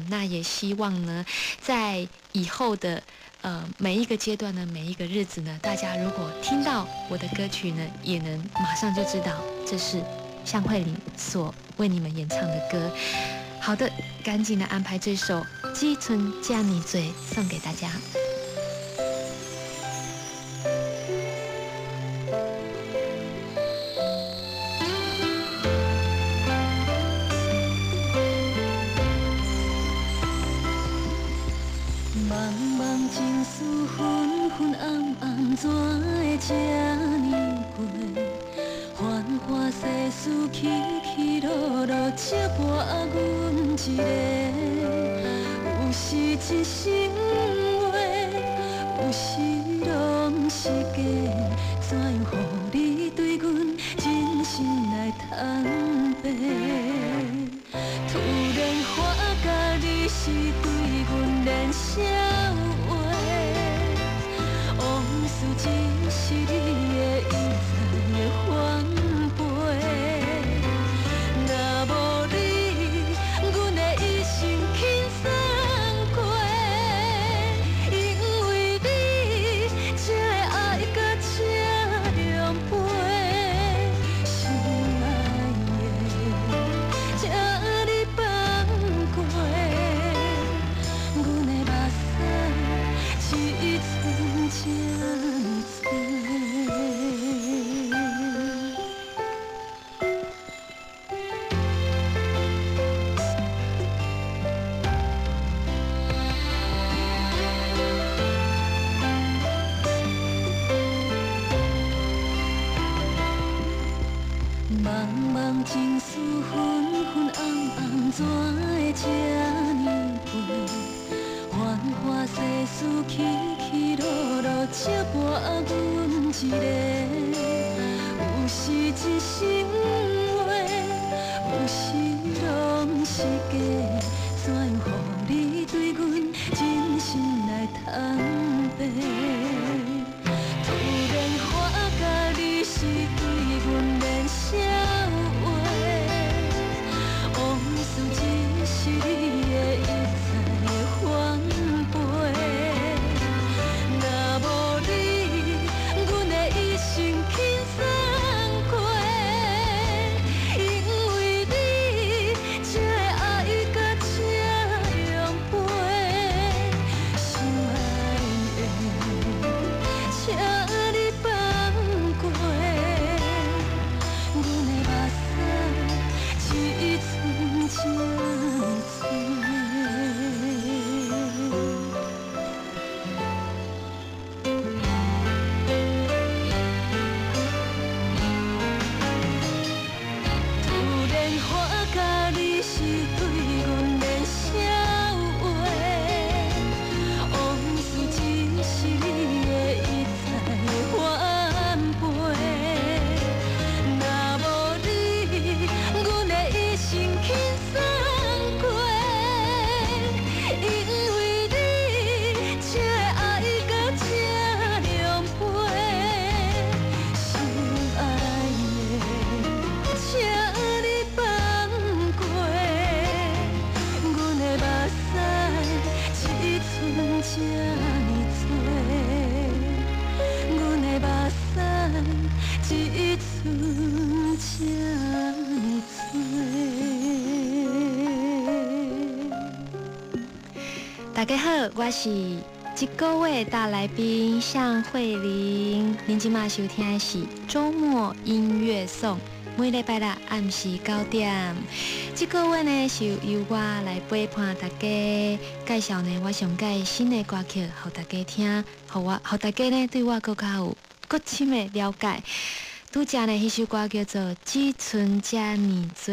那也希望呢，在以后的每一个阶段呢，每一个日子呢，大家如果听到我的歌曲呢，也能马上就知道这是向慧玲所为你们演唱的歌。好的，赶紧来安排这首《只賰這呢濟》送給大家。茫茫情思紛紛暗暗，怎會這呢過？繁華世事起起落落，這伴阮一個。有時真心話，有時攏是假。怎樣予你對阮真心來坦白？突然發覺你是對阮連聲話，往事只是你的一再的反背。若無你，阮的一生輕鬆過。因為你，才會愛甲這狼狽。心愛的，請你放過。阮的目屎只賰這呢濟。茫茫情思紛紛暗暗，怎會這呢過？繁華世事起起落落，這伴阮一個。有時真心話，有時攏是假。怎樣予你對阮真心來坦白？突然發覺你是對阮連聲話，往事只是你的一再的反背。若無你，阮的一生輕鬆過。因為你，才會愛甲這狼狽。心愛的，請你放過。阮的目屎只賰這呢濟。突然發覺你是對阮連聲話，往事只是你的一再的反背。若無你，阮的一生輕鬆過。因為你，才會愛甲這狼狽。心愛的，請你放過。阮的目屎只賰這呢濟，阮的目屎只賰這呢濟。大家好，我是這個月大來賓向慧玲。恁這馬收聽的是週末音樂頌，每禮拜六暗時9點。這個月呢是由我來陪伴大家介紹呢我上蓋新的歌曲，予大家聽，予大家呢對我閣較有閣深的了解。拄才呢，彼首歌叫做《只賰這呢濟》。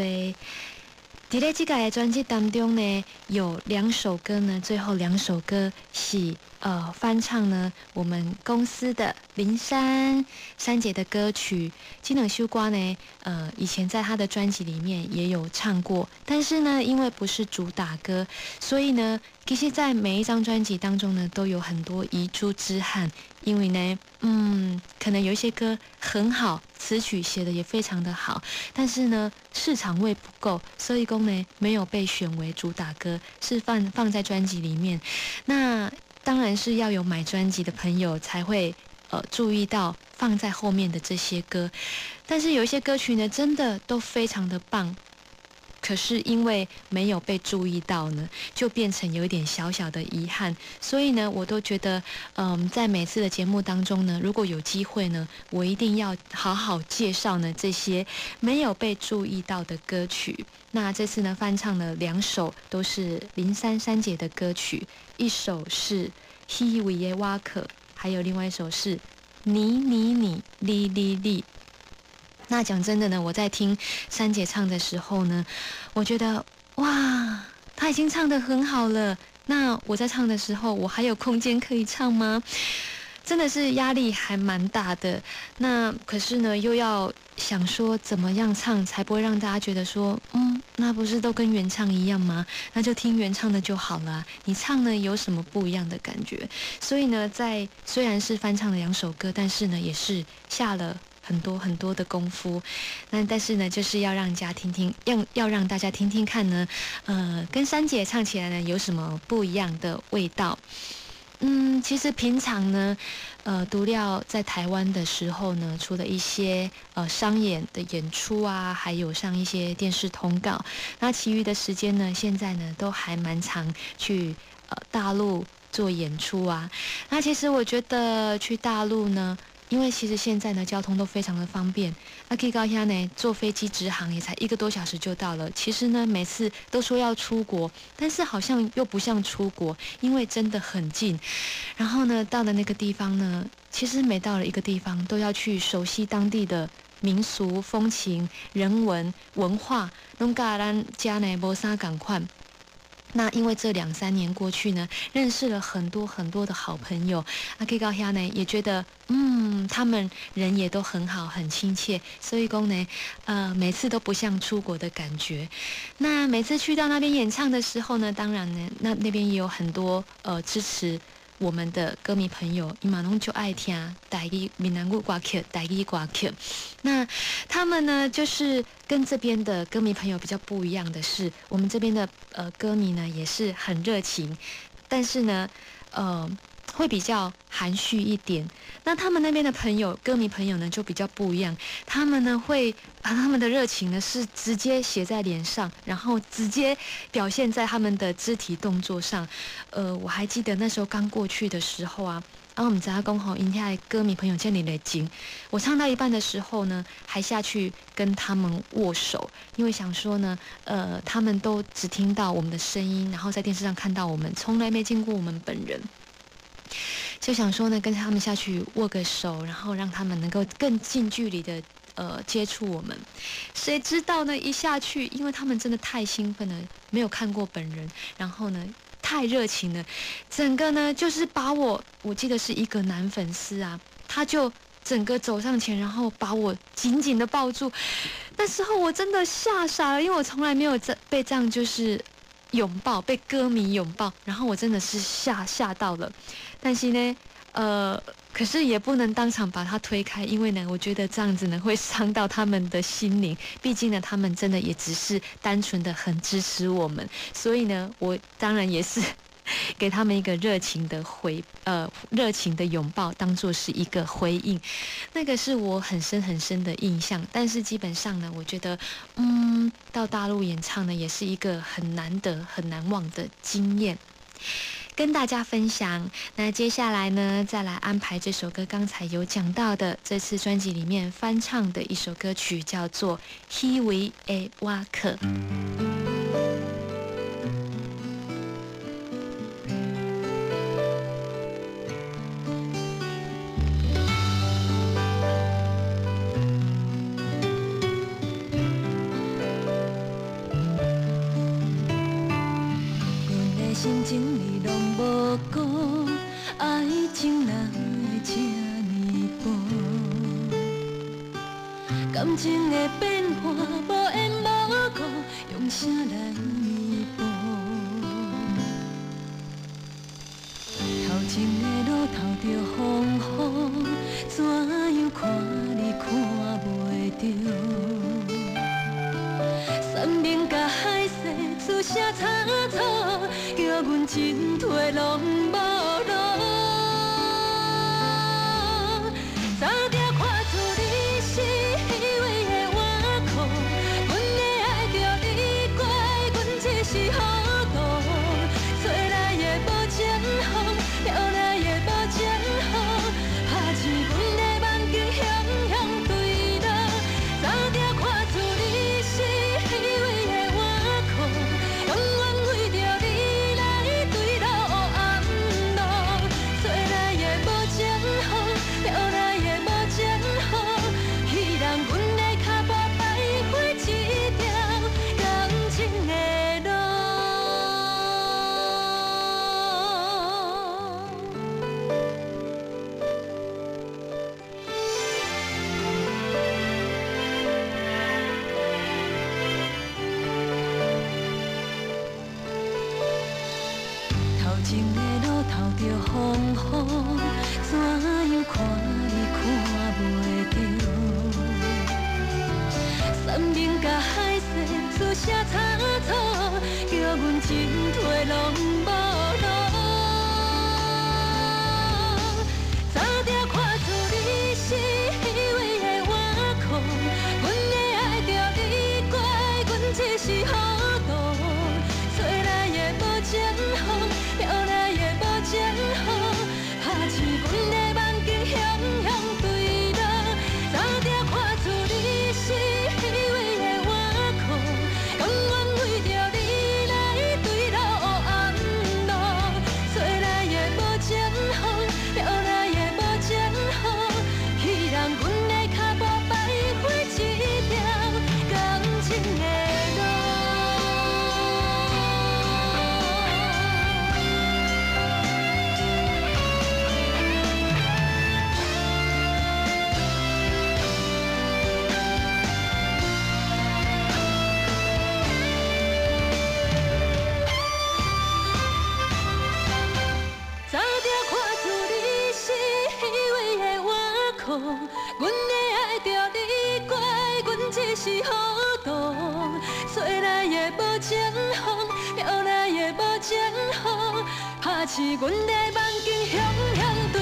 佇咧這個的專輯當中呢，有兩首歌呢，最後兩首歌是翻唱呢我们公司的林珊珊姐的歌曲。这两首歌呢，以前在她的专辑里面也有唱过，但是呢，因为不是主打歌，所以呢，其实在每一张专辑当中呢，都有很多遗珠之憾。因为呢，可能有一些歌很好，词曲写的也非常的好，但是呢，市场位不够，所以讲呢，没有被选为主打歌，是放在专辑里面。那当然是要有买专辑的朋友才会注意到放在后面的这些歌，但是有一些歌曲呢，真的都非常的棒。可是因为没有被注意到呢，就变成有一点小小的遗憾。所以呢，我都觉得，在每次的节目当中呢，如果有机会呢，我一定要好好介绍呢这些没有被注意到的歌曲。那这次呢，翻唱了两首都是林珊珊姐的歌曲，一首是《虚伪的瓦克》，还有另外一首是《你你你哩哩哩》。那讲真的呢，我在听珊姐唱的时候呢，我觉得哇，她已经唱得很好了。那我在唱的时候，我还有空间可以唱吗？真的是压力还蛮大的。那可是呢，又要想说怎么样唱才不会让大家觉得说，那不是都跟原唱一样吗？那就听原唱的就好了。你唱呢有什么不一样的感觉？所以呢，在虽然是翻唱了两首歌，但是呢，也是下了很多很多的功夫。那但是呢，就是要让家听听，要让大家听听看呢，跟珊姐唱起来呢有什么不一样的味道。其实平常呢，独料在台湾的时候呢，除了一些商演的演出啊，还有上一些电视通告，那其余的时间呢，现在呢都还蛮常去大陆做演出啊。那其实我觉得去大陆呢，因为其实现在呢，交通都非常的方便。那去到遐呢，坐飞机直航也才1个多小时就到了。其实呢，每次都说要出国，但是好像又不像出国，因为真的很近。然后呢，到了那个地方呢，其实每到了一个地方，都要去熟悉当地的民俗风情、人文文化，拢佮咱遮呢无啥仝款。那因为这2-3年过去呢，认识了很多很多的好朋友，去到遐呢也觉得，他们人也都很好，很亲切，所以讲呢，每次都不像出国的感觉。那每次去到那边演唱的时候呢，当然呢，那边也有很多，支持我们的歌迷朋友，伊嘛拢就爱听台语闽南语歌曲、台语歌曲。那他们呢，就是跟这边的歌迷朋友比较不一样的是，我们这边的，歌迷呢也是很热情，但是呢，会比较含蓄一点。那他们那边的朋友，歌迷朋友呢就比较不一样，他们呢会把他们的热情呢是直接写在脸上，然后直接表现在他们的肢体动作上。我还记得那时候刚过去的时候啊，我们知影讲吼，𪜶遐的歌迷朋友这么热情，我唱到一半的时候呢，还下去跟他们握手，因为想说呢，他们都只听到我们的声音，然后在电视上看到我们，从来没见过我们本人。就想说呢，跟他们下去握个手，然后让他们能够更近距离的，接触我们。谁知道呢？一下去，因为他们真的太兴奋了，没有看过本人，然后呢，太热情了，整个呢就是把我，我记得是一个男粉丝啊，他就整个走上前，然后把我紧紧的抱住。那时候我真的吓傻了，因为我从来没有被这样拥抱，被歌迷拥抱，然后我真的是吓到了。但是呢，可是也不能当场把他推开，因为呢，我觉得这样子呢会伤到他们的心灵。毕竟呢，他们真的也只是单纯的很支持我们，所以呢，我当然也是给他们一个热情的拥抱，当作是一个回应。那个是我很深很深的印象。但是基本上呢，我觉得，到大陆演唱呢，也是一个很难得、很难忘的经验，跟大家分享。那接下来呢，再来安排这首歌，刚才有讲到的，这次专辑里面翻唱的一首歌曲，叫做《虚伪的瓦克》。心情你拢无顾，爱情哪会這呢薄？感情的变化無緣無故，用啥來彌補？頭前的路透著風雨，怎樣看你看袂著？山盟佮海誓，注啥差错，叫阮进退攏無路。早就看出你是彼位的倚靠，阮的愛著你過，阮只是糊塗。吹來的無情風，飄來的無情雨，拍醒阮的夢境向向墜落。早就看出你是彼位的倚靠，永遠為著你來墜落黑暗路。吹來的無情風，飄來的無情雨，彼人阮的腳步徘徊這條感情的路。頭前的路透著風雨，怎樣看你看袂著？山盟佮海誓，注啥差錯，叫阮進退攏無路。早就看出你是彼位的倚靠，阮的愛著你過，阮只是糊塗。吹來的無情風，飄來的無情雨，拍醒阮的夢境向向墜落。早就看出你是彼位的倚靠，甘願為著你來墜落黑暗路。吹來的無情風，飄來的無情雨，彼人阮的腳步徘徊這條感情的路。早就看出你是彼位的倚靠，阮的愛著你過，阮只是糊塗。吹來的無情風，飄來的無情雨，拍醒阮的夢境向向墜